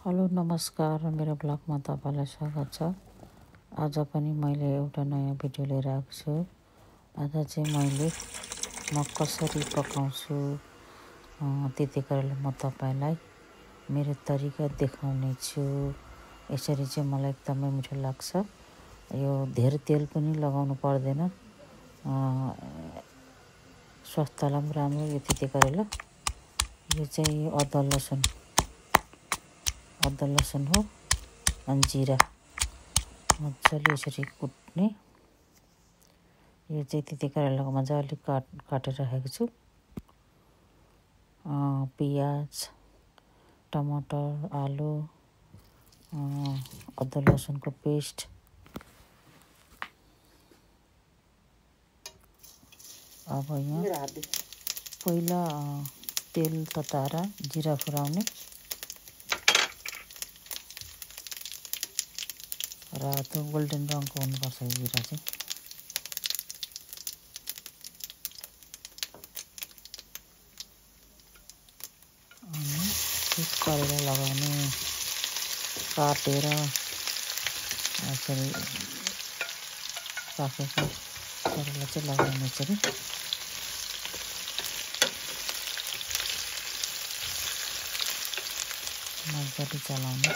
Hello नमस्कार, मेरो ब्लगमा तपाईँलाई स्वागत छ। आज पनि मैले एउटा नयाँ भिडियो लिएर आएको छु। आज चाहिँ म कसरी पकाउँछु त्यतिखेर म तपाईँलाई मेरो तरिका देखाउने छु। यसरी चाहिँ मलाई एकदमै मिठो लाग्छ। यो धेरै तेल पनि लगाउनु पर्दैन, स्वास्थ्यलाई पनि राम्रो। यो त्यतिखेर यो चाहिँ अदुवा लसुन हो अनि जिरा मजाले यसरी कुट्ने। यो चाहिँ त्यतिखेर मजाले काटेर राखेको छु। पियाज, टमाटर, आलु, अदुवा लसुनको पेस्ट, अब यहाँ पहिला तेल तताएर जिरा फुराउने। रातो गोल्डन रङको हुनुपर्छ यो जिरा चाहिँ। अनि करेला लगाउने, काटेर यसरी राखेको करेला चाहिँ लगाउने यसरी। मजाले चलाउने।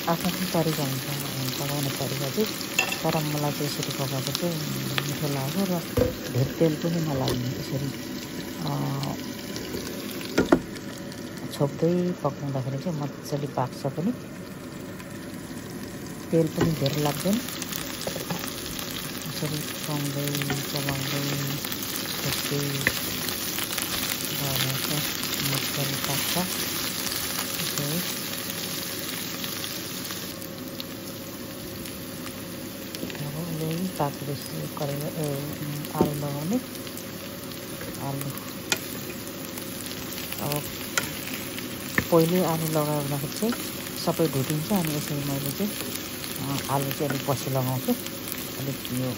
आफ्नो तरिका हुन्छ पकाउने तरिका चाहिँ, तर मलाई चाहिँ यसरी पकाएको चाहिँ मिठो लाग्यो र धेरै तेल पनि नलाग्ने। यसरी छोप्दै पकाउँदाखेरि चाहिँ मजाले पाक्छ पनि, तेल पनि धेरै लाग्दैन। यसरी पकाउँदै चलाउँदै छोप्दै गरेर मजाले पाक्छ। यसरी पाकेपछि करेला आलु लगाउने। आलु अब पहिले आलु लगाउँदाखेरि चाहिँ सबै ढुटिन्छ, अनि यसरी मैले चाहिँ आलु चाहिँ अलिक पछि लगाउँछु। अलिक यो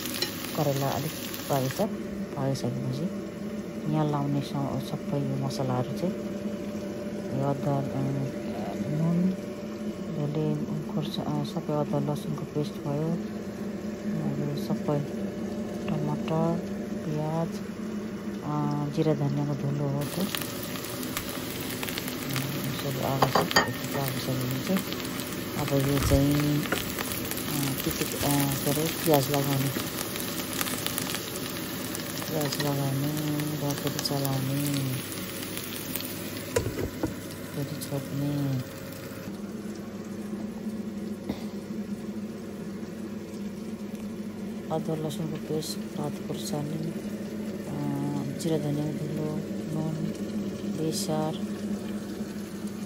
करेला अलिक पाकिसकेपछि यहाँ लाउने सबै यो मसलाहरू चाहिँ यो अदुवा, नुन, धुले खोर्सानी, सबै अदुवा लसुनको पेस्ट भयो, सबै टमाटर, पियाज, जिरा धनियाँको धुलो हो त्यो। यसरी आगिसकेपछि चाहिँ अब यो चाहिँ के अरे प्याज लगाउने र फेरि चलाउने, फेरि छोप्ने। अदुवा लसुनको पेस्ट, रातो खोर्सानी, जिरा धनियाँको धुलो, नुन, बेसार,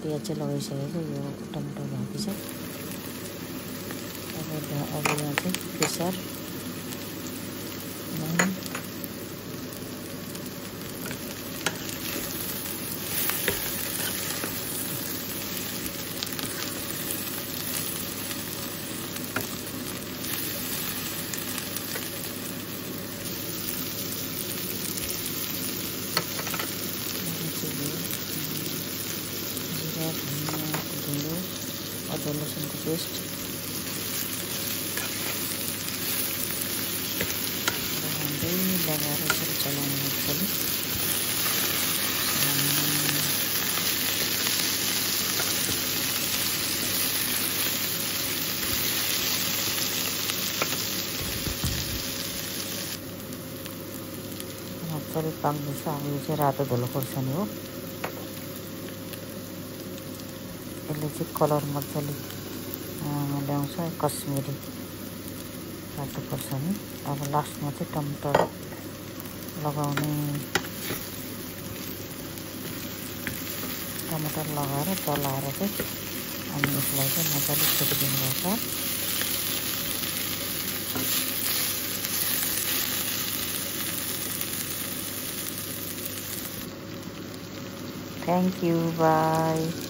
प्याज चाहिँ लगाइसकेको। यो टमाटर बाँकी छ। अब यहाँ चाहिँ बेसार, नुन, अदुवा लसुनको पेस्ट लगाएर यसरी चलाउनु मजाले। मजाले पाक्दैछ। अब यो चाहिँ रातो धुलो खोर्सानी हो। यसले चाहिँ कलर मजाले ल्याउँछ, कश्मिरी रातो खोर्सानी। अब लास्टमा चाहिँ टमाटर लगाउने। टमाटर लगाएर चलाएर चाहिँ अनि यसलाई चाहिँ मजाले छोपिदिनुपर्छ। Thank you, by.